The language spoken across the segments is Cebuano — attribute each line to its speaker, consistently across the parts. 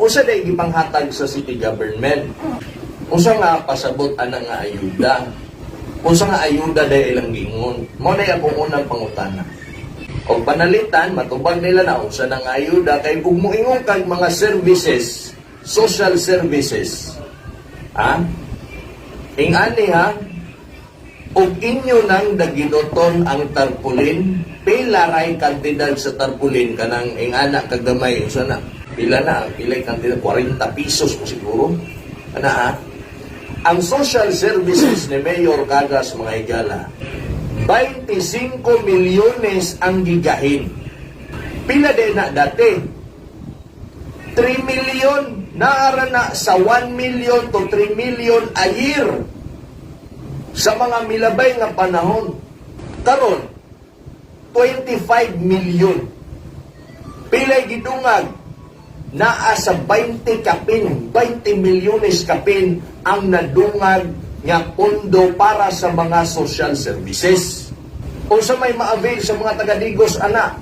Speaker 1: Unsa day gipanghatag sa city government? Unsa nga pasabot ana nga ayuda? Unsa nga ayuda day ilang giingon? Mao na akong unang pangutana. Og panalitan, matubag nila na unsa na nga ayuda, kay kung moingon kag mga services, social services, ha? Ingani ha, ug inyo nang dagidoton ang tarpaulin, pila ray kantidad sa tarpaulin, kanang ingana kagamay, unsa na? Pila na, pilay kantidad, 40 pesos mo siguro. Ana ha? Ang social services ni Mayor Cagas, mga higala, 25 milyones ang gigahin. Pila din na dati? 3 million. Naara na sa 1 million to 3 million a year sa mga milabay nga panahon. Karon, 25 million. Pilay gidungag? Naa sa 20 kapin, 20 milyones kapin ang nadungag nga pondo para sa mga social services. Unsa may ma-avail sa mga taga-Digos ana?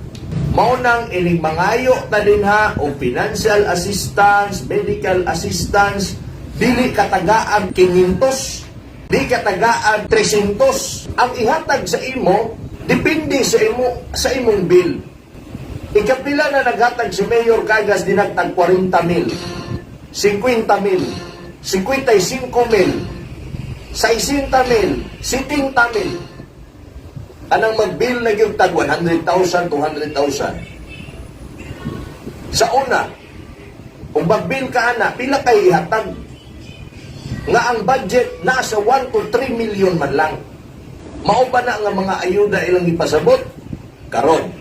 Speaker 1: Mao nang ining mangayo ta dinha og financial assistance, medical assistance, dili katagaag 500, di katagaag 300. Ang ihatag sa imo depende sa imong bill. Ikapila na naghatag si Mayor Cagas dinagtag 40 mil, 50 mil, 55 mil, 60 mil, 70 mil. Anang mag-bill na gyud tag 100,000, 200,000. Sa una, kung mag-bill ka ana, pila kay ihatag? Nga ang budget nasa 1 to 3 million man lang. Mao ba na nga mga ayuda ilang ipasabot? Karon,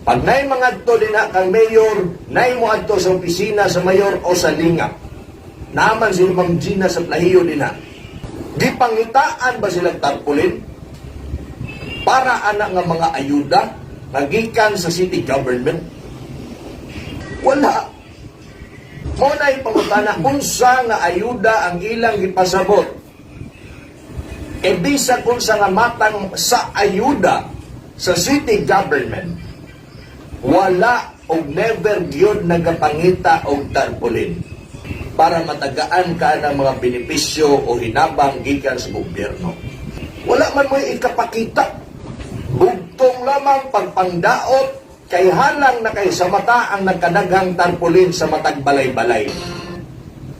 Speaker 1: pag nay mga adto dinha kang mayor, nay mo adto sa opisina sa mayor o sa lingap. Naman si Ma'am Gina sa Plahiyo dinha. Gipangitaan ba silang tarpaulin? Para ana nga mga ayuda nga gikan sa city government? Wala. Mao na pangutana, unsa nga ayuda ang ilang gipasabot? E bisag unsa nga matang sa ayuda sa city government, wala og never gyud nagapangita og tarpaulin para matagaan ka ng mga benepisyo o hinabang gikan sa gobyerno. Wala man mo ikapakita. Bugtong lamang pagpangdaot kay halang na kay sa mata ang nagkadaghang tarpaulin sa matag balay-balay.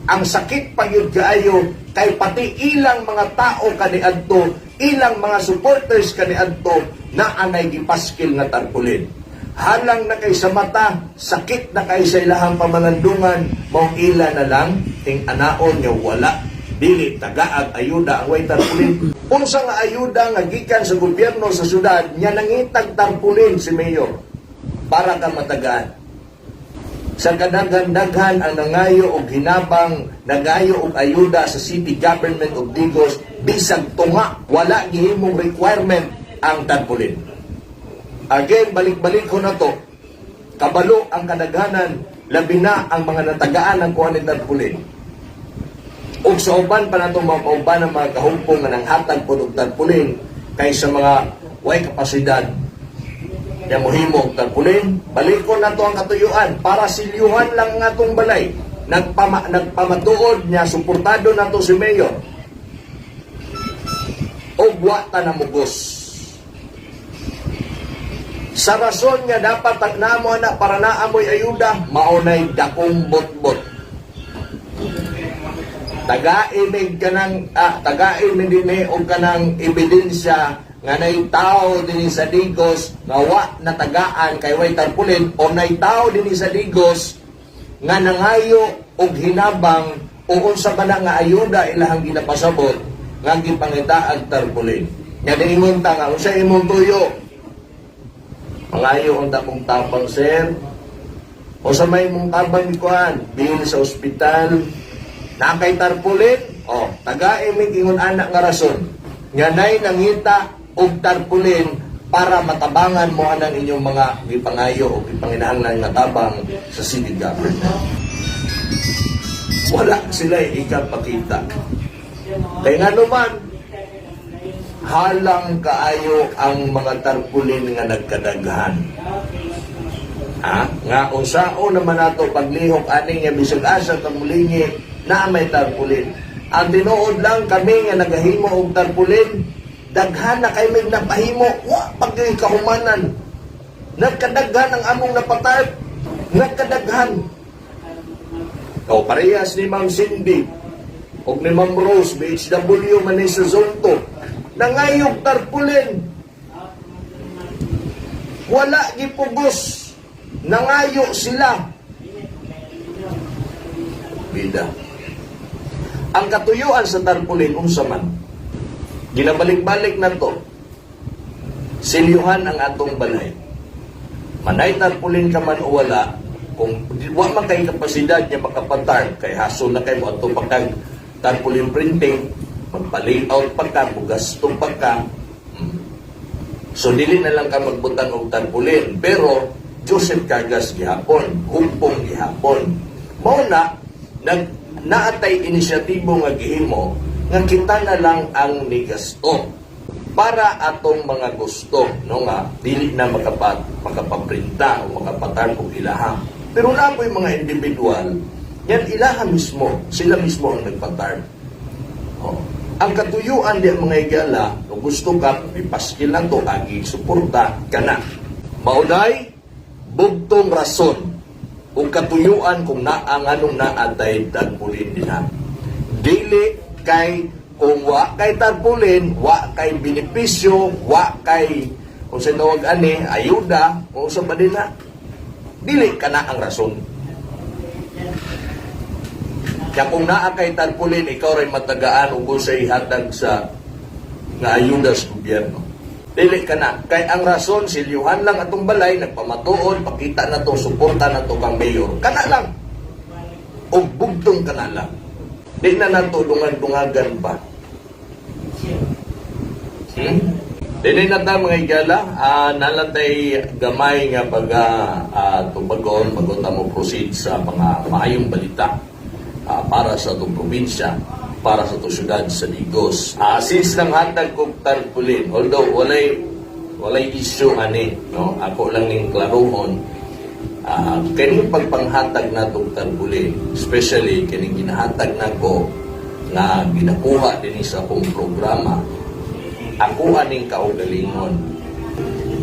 Speaker 1: Ang sakit pa gyud kaayo kay pati ilang mga tao kaniadto, ilang mga supporters kaniadto na anay gipaskil nga tarpaulin. Halang na kay sa mata, sakit na kay sa ilahang pamalandungan, maong ila na lang ting anaon nga wala, dili tagaag ayuda ang way tarpaulin. Unsa nga ayuda nga gikan sa gobyerno sa syudad nga nangitag tarpaulin si mayor para ka matagaan? Sa kadaghan-daghan ang nangayo og hinabang, nangayo og ayuda sa city government of Digos, bisag tunga wala gihimong requirement ang tarpaulin. Again, balik-balik ko na to. Kabalo ang kadaghanan, labi na ang mga natagaan ng kuha ni tarpaulin. Ug sa uban pa natong mga kauban ng mga kahumpong nga nanghatag po og tarpaulin kaysa mga way kapasidad nga mohimo og tarpaulin, balikon nato ang katuyuan para silyuhan lang ang atong balay. Nagpamatuod niya, suportado nato si Mayor. Og wa ta namugos. Sa rason nga dapat ang namo na para naamoy ayuda, maunay dakong botbot. Tagai mig kanang tagai mi dinhi og kanang ebidensya nga nay tao dinhi sa Digos nga wa natagaan kay way tarpaulin o nay tao dinhi sa Digos nga nangayo og hinabang o unsa ba na nga ayuda ilahang ginapasabot nga gipangitaag tarpaulin. Nga niingon ta nga unsa imong tuyo? Mangayo unta kong tabang, sir. O sa may mong tabang ni kuan, bill sa ospital, na kay tarpaulin, o, tagai mig ingon anak nga rason, nga nay nangita og tarpaulin para matabangan mo anang inyong mga gipangayo o gipanginahanglan nga tabang sa city government. Wala sila ikapakita. Kaya nga naman, halang kaayo ang mga tarpaulin nga nagkadaghan. Ha? Nga unsaon naman nato paglihok ani nga bisag asa ta mulingi na may tarpaulin. Ang tinuod lang, kami nga nagahimo og tarpaulin, daghan na kay may napahimo, wa pag kahumanan. Nagkadaghan ang among napatarp. Nagkadaghan. O parehas ni Ma'am Cindy o ni Ma'am Rose, BHW man ni sa Zone 2, nangayog tarpaulin. Wala gipugos. Nangayo sila. Bida. Ang katuyuan sa tarpaulin, unsa man? Ginabalik-balik na to. Silyuhan ang atong balay. Manay tarpaulin ka man o wala, kung wa man kay kapasidad niya makapatarp, kay haso na kay mo ato pa kag tarpaulin printing, magpa-layout pa ka, mugasto pa ka. So dili na lang ka magbutang og tarpaulin, pero Joseph Cagas gihapon, Hugpong gihapon. Mao na nag naatay inisyatibo nga gihimo nga kita na lang ang nigasto para atong mga gusto, no, nga dili na makapaprinta o makapatarp og ilaha. Pero naa po'y mga individual yan ilaha mismo, sila mismo ang nagpatarp. Oh. Ang katuyuan di mga higala, kung gusto ka, ipaskil lang to, agi suporta ka na. Maunay, bugtong rason kung katuyuan kung naa nganong naatay tarpaulin dinha. Dili kay kung wa kay tarpaulin, wa kay benepisyo, wa kay kung sa tawag ani, ayuda, kung sa ba din na. Dili ka na ang rason. Kaya kung naa kay tarpaulin, ikaw ray matagaan ug sa ihatag sa nga ayuda sa gobyerno. Dili ka na. Kay ang rason, silyuhan lang atong balay, nagpamatuod, pakita na to, suporta na to kang mayor. Kana lang. O bugtong kana lang. Di na nato dungan-dungagan pa. Dili na ta, mga higala, nalantay gamay nga pag tubagon, bago ta mo proceed sa mga maayong balita para sa atong probinsya, para sa atong syudad sa Digos. Since nang hatag kog tarpaulin, although walay issue ani, no? Ako lang ning klarohon, kining pagpanghatag natong tarpaulin, especially kining ginahatag nako nga ginakuha dinhi sa akong programa, ako aning kaugalingon.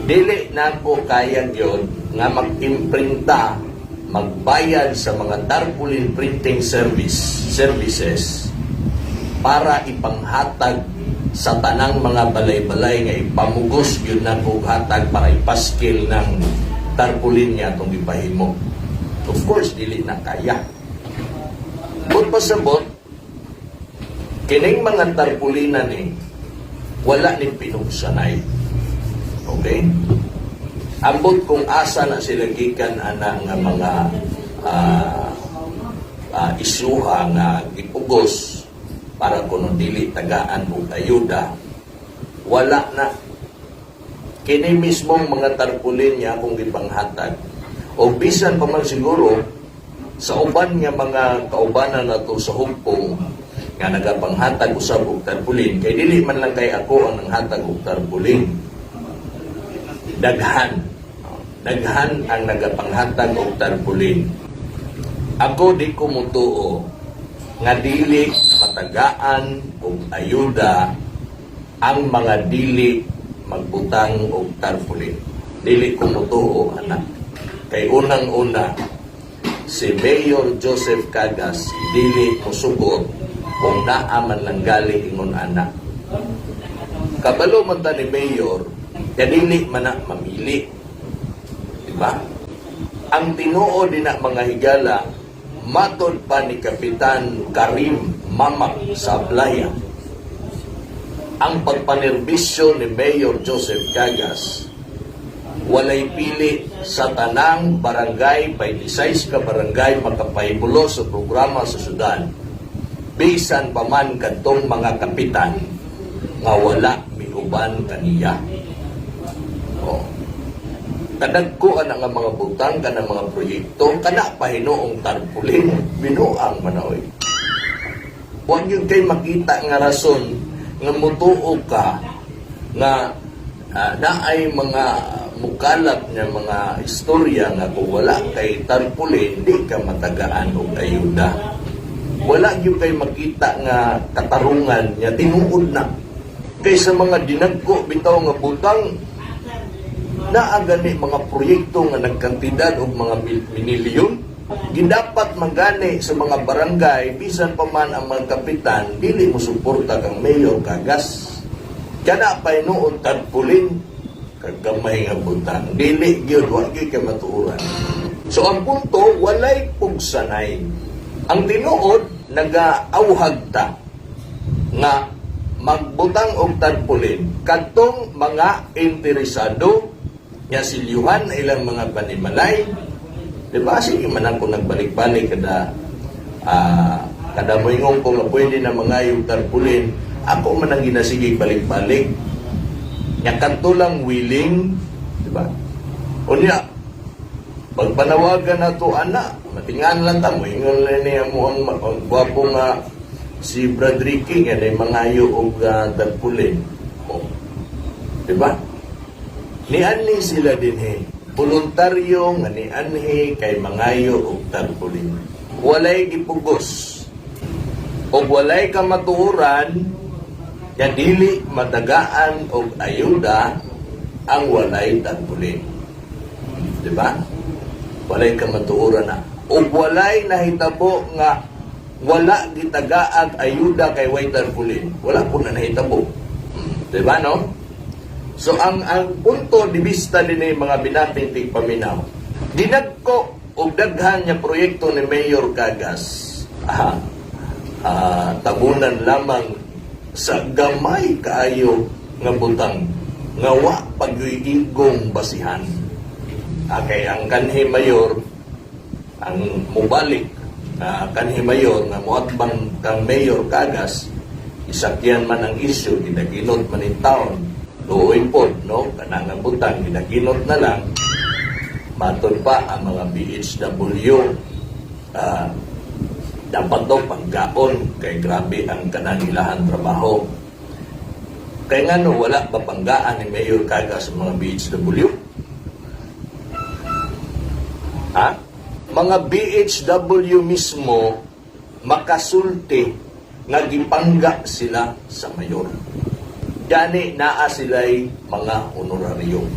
Speaker 1: Dili nako kaya gyud nga mag-imprinta, magbayad sa mga tarpaulin printing services para ipanghatag sa tanang mga balay-balay nga ipamugos gyud na og hatag para ipaskil ng tarpaulin niya atong ipahimo. Of course, dili na kaya. But pasabot, kining mga tarpaulina ni wala ni pinugsanay. Okay? Ambot kung asa na sila gikan ana nga mga isyuha nga gipugos para kuno dili tagaan og ayuda, wala na kini mismong mga tarpaulin niya akong gipanghatag o bisan pa man siguro sa uban nga mga kaubanan nato sa Hugpong nga nagapanghatag usab og tarpaulin, kay dili man lang kay ako ang nanghatag og tarpaulin. Daghan, daghan ang nagapanghatag og tarpaulin. Ako di ko mutuo nga dili matagaan og ayuda ang mga dili magbutang og tarpaulin. Dili ko mutuo anak, kay unang-una, si Mayor Joseph Cagas dili mosugot kung naa man lang gali ingon anak. Kabalo man ta ni Mayor, kaya dili man na mamili. Diba? Ang tinuod din na, mga higala, matod pa ni Kapitan Karim Mamak sa Playa, ang pagpanerbisyo ni Mayor Joseph Cagas, walay pili sa tanang barangay, 26 ka barangay makapahibulo sa programa sa syudad. Bisan pa man kadtong mga kapitan nga wala miuban kaniya. Oh. Kadagko ana nga mga butang, kanang mga proyekto, kana pa hinuong tarpaulin, binuang manaoy. Huwag yun kay makita nga rason nga mutuo ka nga naay mga mukalat nga mga istorya nga kung wala kay tarpaulin, di ka matagaan og ayuda. Wala gyud kay makita nga katarungan nga tinuod na. Kay sa mga dinagko bitaw nga butang, naa gani mga proyekto nga nagkantidad og mga minilyon. Gidapat manggani sa mga barangay, bisan pa man ang mga kapitan dili mo suporta kang Mayor Cagas, kana pa hinuon tarpaulin, kagamay nga butang, dili gyud, wa gyud kay matuoran. So ang punto, walay pugsanay. Ang tinuod, nagaauhag ta nga magbutang og tarpaulin kadtong mga interesado nga silyuhan na ilang mga panimalay, di ba? Sige man ako nagbalik-balik kada kada moingon ko nga pwede na mga yung tarpaulin, ako man ang ginasigig balik-balik nga kadto lang willing, di ba? Unya pagpanawagan na to ana, matingan lang ta, moingon lang niya mo ang gwapo nga si Brad Ricky nga nay mangayo og tarpaulin. Oh. Di ba? Nianhi sila dinhi. Voluntaryo nga nianhi kay mangayo og tarpaulin. Walay gipugos. Og walay kamatuoran nga dili madagaan og ayuda ang walay tarpaulin. Di ba? Walay kamatuoran na. Og walay nahitabo nga wala gitagaag ayuda kay way tarpaulin. Wala po na nahitabo. Di ba, no? So ang punto di vista din ni mga binating tigpaminaw. Dinagko og daghan nga proyekto ni Mayor Cagas. Tabunan lamang sa gamay kaayo nga butang nga wa pagyuigong basihan. Kay ang kanhi mayor ang mubalik na kanhi mayor nga moatbang kang Mayor Cagas, isakyan man ang issue, ginaginot man in town, luoy pod, no, kanang nga butang ginaginot na lang. Matod pa ang mga BHW, dapat daw panggaon kay grabe ang kanang ilahan trabaho. Kay ngano wala ba panggaan ni Mayor Cagas sa mga BHW, ha? Mga BHW mismo makasulti nga gipangga sila sa mayor. Gani naa sila'y mga honorarium.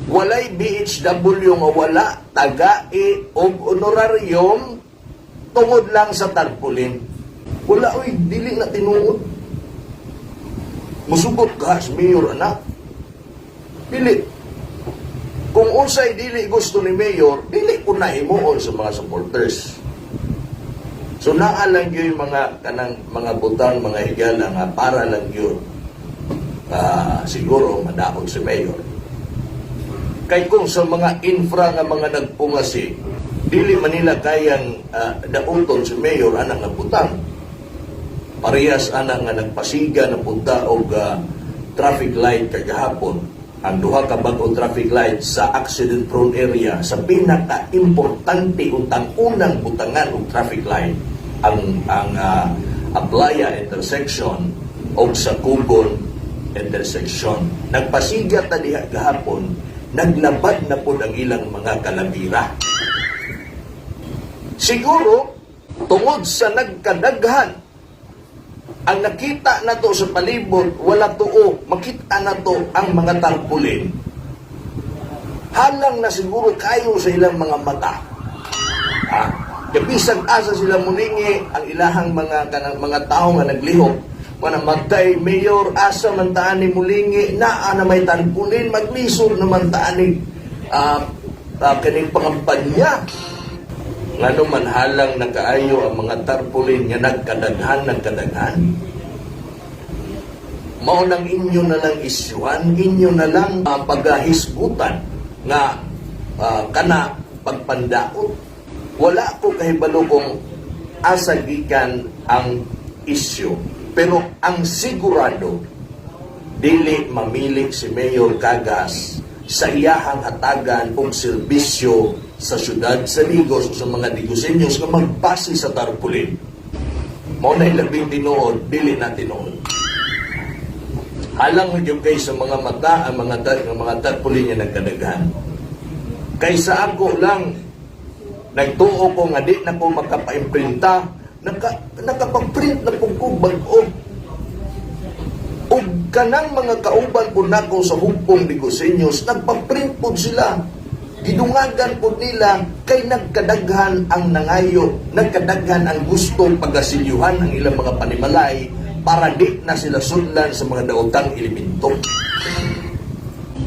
Speaker 1: Walay BHW nga wala tagai og honorarium tungod lang sa tarpaulin. Wala oy, dili na tinuod. Musugot ka sa mayor anak. Dili. Kung unsay dili gusto ni mayor, dili ko na himuon sa mga supporters. So naa lang yun mga kanang mga butang, mga higala nga para lang yun siguro madaog si mayor. Kay kung sa mga infra nga mga nagpungasi, dili man nila kayang dauton si mayor anang nga butang. Parehas ana nga nagpasiga na punta og traffic light kagahapon. Ang duha ka bag-ong traffic light sa accident prone area, sa pinaka-importante untang unang butangan og traffic light, ang Aplaya intersection og sa Kugon intersection. Nagpasiga ta diha gahapon, naglabad na pod ang ilang mga kalabira. Siguro tungod sa nagkadaghan ang nakita na to sa palibot, wala tuo, makita na to ang mga tarpaulin. Halang na siguro kayo sa ilang mga mata. Ha? Kaya bisag asa sila muningi ang ilahang mga kanang mga tao nga naglihok. Mana magtay mayor, asa man taan ni mulingi, naa na may tarpaulin, maglisod naman taan ni kaning pangampanya. Ngano man halang nakaayo ang mga tarpaulin nga nagkadaghan, nagkadaghan? Mao nang inyo na lang isyuhan, inyo na lang paghahisgutan nga kana pagpandaot. Wala ko kahibalo kung asa gikan ang isyu. Pero ang sigurado, dili mamili si Mayor Cagas sa iyahang hatagan og serbisyo sa syudad sa Digos o sa mga Digosenyos nga magbase sa tarpaulin. Mao na labing tinuod, dili na tinuod. Halang gyud kay sa mga mata ang mga tarpaulin nga nagkadaghan. Kay sa ako lang, nagtuo ko nga di na ko makapaimprinta, nakapag-print na pud ko bag-o. Ug kanang mga kauban po nako sa Hugpong Digosenyos, nagpa-print po sila. Gidungagan po nila kay nagkadaghan ang nangayo, nagkadaghan ang gustong pagasilyuhan ang ilang mga panimalay para di na sila sudlan sa mga daotang elemento.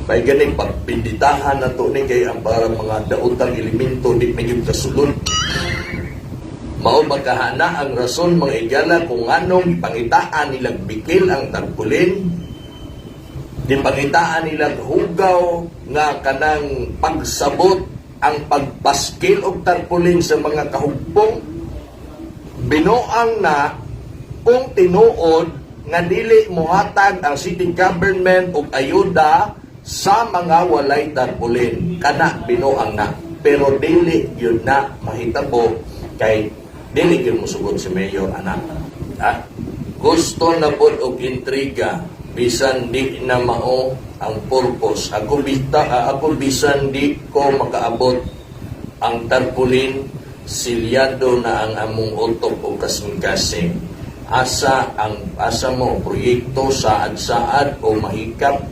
Speaker 1: May ganing pagpinditahan na to ni kay ang para mga daotang elemento di na gyud kasulod. Mao magkahana ang rason, mga igala, kung anong pangitaan nilang bikil ang tarpaulin, di pangitaan nilang hugaw nga kanang pagsabot ang pagpaskil og tarpaulin sa mga kahugpong. Binuang na kung tinuod nga dili mohatag ang city government og ayuda sa mga walay tarpaulin. Kana binuang na, pero dili yun na mahitabo kay dili gyud mosugot si mayor ana, ha? Gusto na pod og intriga bisan di na mao ang purpose. Ako bita, ako bisan di ko makaabot ang tarpaulin, silyado na ang among utok o kasing-kasing. Asa ang asa mo proyekto, saad-saad o mahikap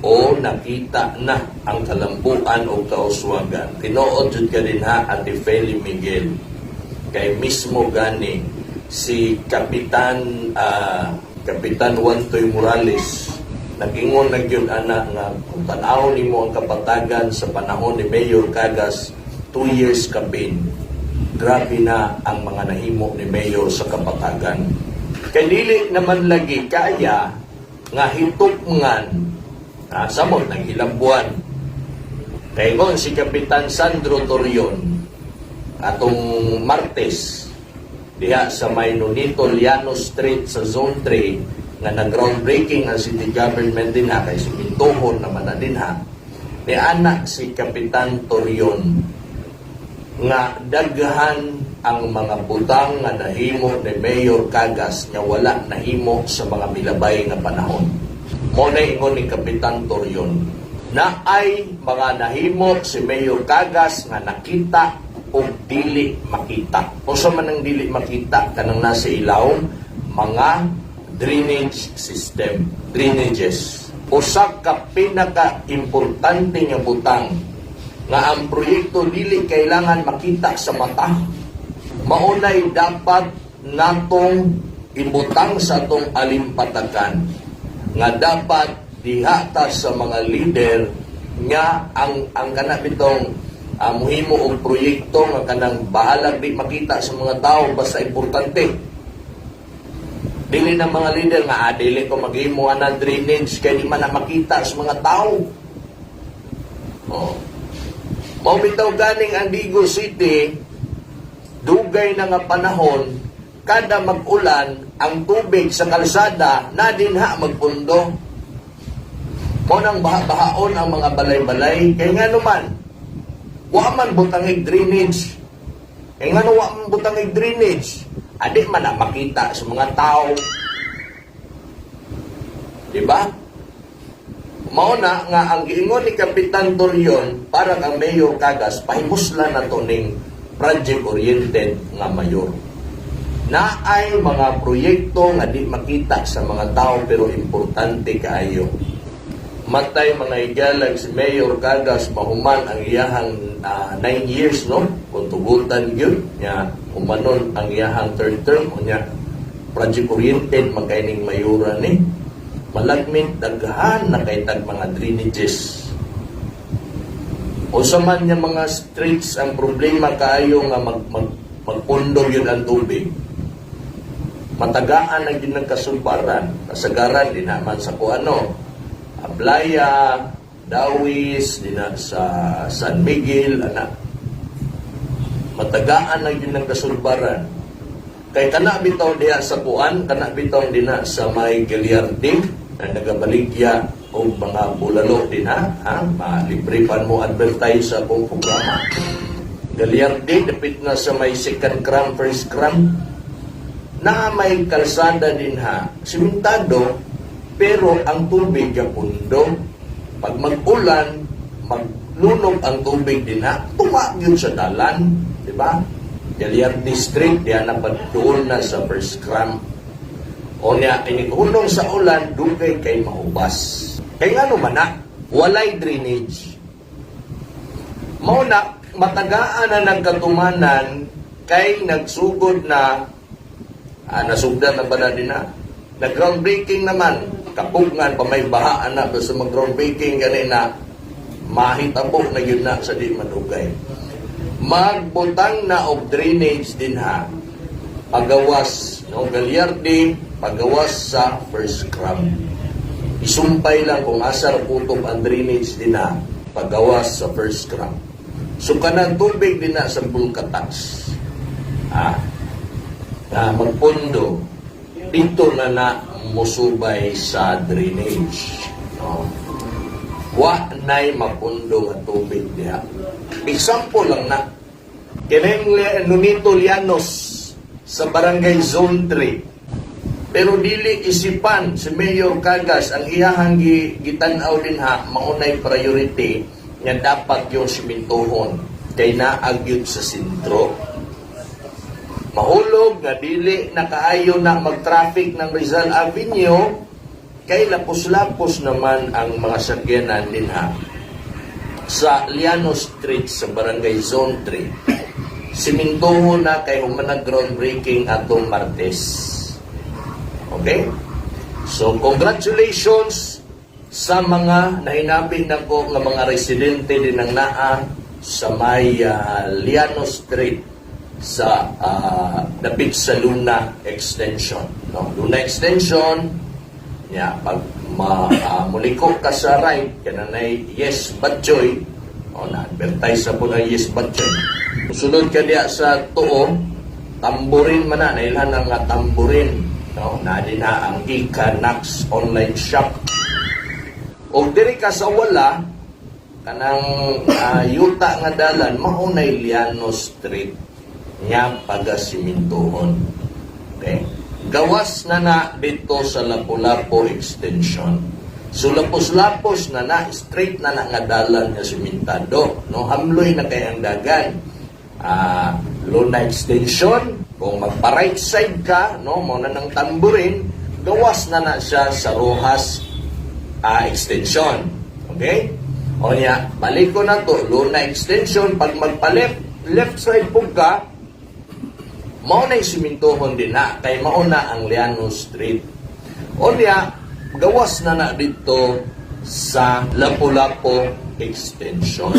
Speaker 1: o nakita na ang kalambuan o kauswagan. Tinuod jud ka din ha, Ate Feli Miguel, kay mismo gani si Kapitan Wantoy Morales nag-ingon na gyud ana nga kung tan-awon nimo ang Kapatagan sa panahon ni Mayor Cagas, 2 years kapin, grabe na ang mga nahimo ni Mayor sa Kapatagan. Kay dili naman lagi kaya nga hitupngan, samot nang ilang buwan. Kay ngon si Kapitan Sandro Torion atong Martes diha sa may Nonito Llano Street sa Zone 3 nga nag-groundbreaking ang city government din ha, kay simintuhon naman na din ha, ni anak si Kapitan Torion nga daghan ang mga butang nga nahimo ni Mayor Cagas nga wala nahimo sa mga milabay nga panahon. Mo na ingon ni Kapitan Torion na ay mga nahimo si Mayor Cagas nga nakita o dili makita. Unsa man ang dili makita? Kanang nasa ilawom, mga drainage system, drainages. Usa ka pinaka-importante nga butang nga ang proyekto dili kailangan makita sa mata. Maunay dapat natong ibutang sa atong alimpatakan nga dapat dihata sa mga leader nga ang kana bitong muhimo og proyekto nga kanang bahalag di makita sa mga tao basta importante. Dili na mga leader nga dili ko maghimo ng drainage kay di man na makita sa mga tao. Oh. Mao bitaw ganing ang Digos City, dugay na nga panahon, kada mag-ulan, ang tubig sa kalsada na dinha magpundo. Mao nang baha-bahaon ang mga balay-balay kay nga naman wa man butangig drainage. Kay ngano wa man butangig drainage? Adi man na makita sa mga tao. Di ba? Mao na nga ang giingon ni Kapitan Torion para kang Mayor Cagas, pahimuslan na to ning project-oriented nga mayor. Na ay mga proyekto nga di makita sa mga tao pero importante kaayo. Matay, mga igalag, si Mayor Cagas mahuman ang iyahang 9 years, no, kung tugutan gyud nya humanon ang iyahang third term, unya project oriented man kay ning mayora ni, malagmit daghan na kay tag mga drainages. Unsa man nga mga streets ang problema kaayo nga mag, mag magpundo yun ang tubig, matagaan na gyud ng kasulbaran, kasagaran din naman sa kuano, Ablaya, Dawis, din sa San Miguel, ana. Matagaan na gyud ng kasulbaran. Kay kana bitaw diha sa kuan, kana bitaw dinha sa may Giliardi na nagabaligya og mga bulalo din ha, ha? Malibre pa mo advertise sa akong programa. Galiardi, dapit na sa may second cram, first cram, na may kalsada din ha, simentado. Pero ang tubig gapundo. Pag mag-ulan, maglunok ang tubig dinha, tunga gyud sa dalan, di ba? Gallarde Street, diya na padtuon na sa first cramp. O niya, inihunong sa ulan, dugay kay maubas. Kay ngano man na, walay drainage. Mao na, matagaan na nagkatumanan kay nagsugod na, nasugdan na ba na din na? Nag-groundbreaking naman, kapugngan pa may bahaan na, basta mag-groundbreaking ganina, mahitabo na gyud na sa di madugay. Magbutang na og drainage dinha, pagawas, no, Gallarde, pagawas sa first crab. Isumpay lang kung asa ra kutob ang drainage dinha, pagawas sa first crab. So kanang tubig dinha sa Bulkatax, magpundo, dito na na musubay sa drainage. No? Wa nay mapundo nga tubig diha. Example lang na. Kining Nonito Llanos sa Barangay Zone 3. Pero dili isipan si Mayor Cagas ang iyahang gitan-aw dinha, maunay priority nga dapat yung simintuhon kay naa gyud sa sentro. Mahulog nga dili na kaayo na mag-traffic ng Rizal Avenue kay lapos-lapos naman ang mga sakyanan dinha sa Llanos Street sa Barangay Zone 3. Simintuhon na kay human groundbreaking atong Martes. Okay? So, congratulations sa mga nahinabi nako nga mga residente din ang naa sa may Llanos Street sa dapit sa Luna Extension. No? Luna Extension, ya, pag muliko ka sa right, kananay Yes Batchoy, o na-advertise sa po na Yes Batchoy. Sunod ka diya sa tuo, Tamborin man na, nailhan ang nga Tamborin. No? Na din na ang Ika Nax online shop. O diri ka sa wala, kanang yuta nga dalan, maunay Llanos Street nga pagasimintuhon. Okay? Gawas na na dito sa Lapu-Lapu Extension. So lapos-lapos na na, straight na na nga dalan nga simentado. No, hamloy na kay ang dagan. Luna Extension, kung magpa right side ka, no, mo na ng Tamborin, gawas na na siya sa Rojas Extension. Okay? O niya, balik ko na to, Luna Extension, pag magpa-left, left side po ka, mao na simintuhon din na, kay mao na ang Llanos Street. O niya, gawas na na dito sa Lapu-Lapu Extension.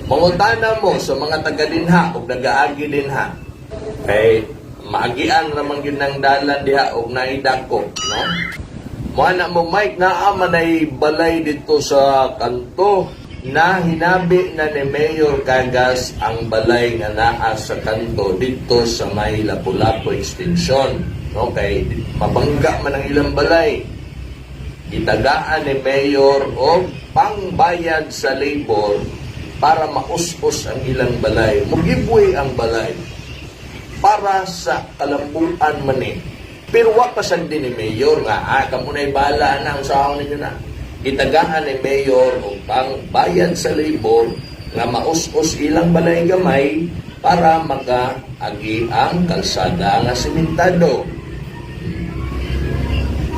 Speaker 1: Mangutana mo sa mga taga dinha o nagaagi dinha. Kay maagian raman gyud ng dalan diha og naidako, no? Mo na mo, "Mike, naa man ay balay dito sa kanto," na hinabi na ni Mayor Cagas ang balay nga naa sa kanto dito sa may Lapu-Lapu Extension. No, kay mabangga man ang ilang balay. Gitagaan ni Mayor og pangbayad sa labor para maus-us ang ilang balay. Mugibwe ang balay para sa kalambuan man eh. Pero wa pa sad din ni Mayor nga, kamo na'y bahala na, ang sahon ninyo na. Gitagaan ni Mayor og pangbayad sa labor nga maus-us ilang balay gamay para makaagi ang kalsada nga simentado.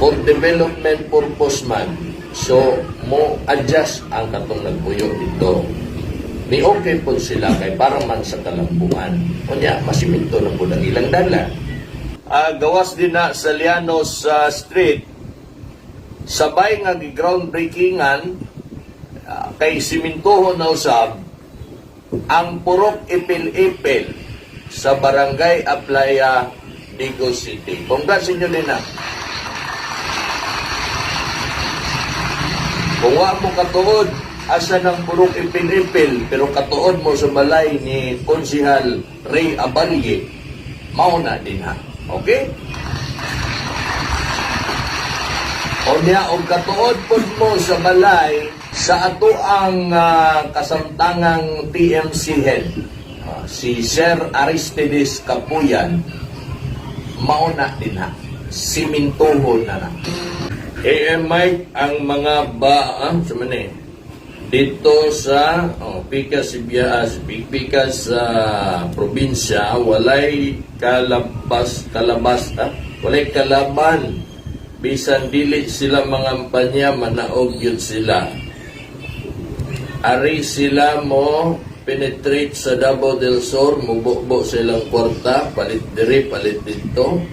Speaker 1: For development purpose man. So, mo adjust ang katong nagpuyo dito. Ni okay po sila kay para man sa kalambuan. Unya, masiminto na po ang ilang dalan. Gawas din na sa Llanos Street, sabay nga groundbreakingan kay simintuhon na usab ang Purok Ipil-Ipil sa Barangay Aplaya, Digos City. Congrats inyo din na. Kung wa mo katuod, asa ng Purok Ipil-Ipil, pero katuod mo sa balay ni Konsihal Ray Abalye, mao na din ha. Okay? O niya, og katuod pod mo sa balay sa ato ang kasamtangang TMC head, si Sir Aristides Capuyan, mao na din ha. Simintuhon na na. AM Mike, ang mga ba, ah, sa man eh, dito sa oh, Pika Sibias, Pika sa probinsya, walay kalabas, kalabas, ah, walay kalaban. Bisan dili sila mangampanya, manaog yun sila. Ari sila mo penetrate sa Davao del Sur, mububo silang kwarta, palit diri, palit dito,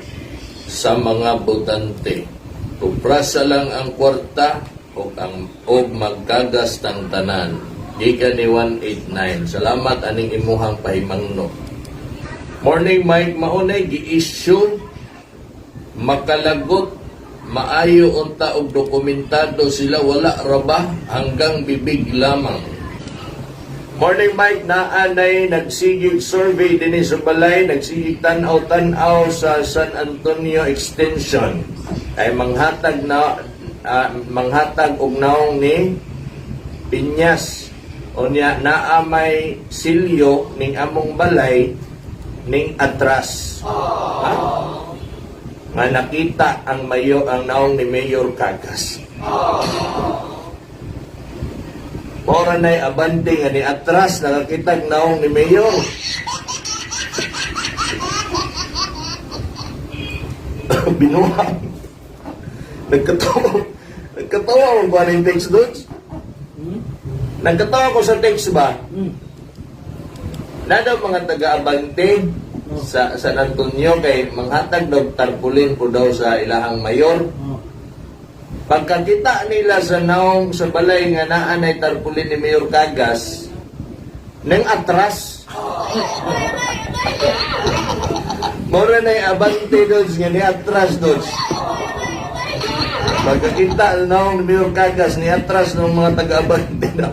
Speaker 1: sa mga botante. Kuprasa lang ang kwarta o ang og magkagas tang tanan. Gikan ni 189. Salamat aning imuhang pahimangno. Morning, Mike, maunay gi-issue makalagot maayo unta og dokumentado sila, wala ra ba, hanggang bibig lamang. Morning, Mike, naa nay nagsigig survey dinhi sa balay, nagsigig tan-aw-tan-aw sa San Antonio Extension. Ay manghatag na manghatag og naong ni Piñas. Unya naa may silyo ning among balay ning atras. Ha? Nga nakita ang mayo ang naong ni Mayor Cagas. Mora na'y abante nga ni atras nakakitag naong ni Mayor. Binuha. Nagkatawa. Nagkatawa mo ba ng text doon? Nagkatawa ko sa text ba?
Speaker 2: Hmm.
Speaker 1: Na daw mga taga-abante sa San Antonio kay manghatag daw tarpaulin po daw sa ilahang mayor.
Speaker 2: Oh.
Speaker 1: Pagkakita nila sa naong sa balay nga naa nay tarpaulin ni Mayor Cagas, nang atras. Mora na abante dods nga ni atras dods. Pagkakita sa naong ni Mayor Cagas ni atras ng mga taga-abante na.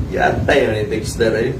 Speaker 1: Yatay yun yung texter eh.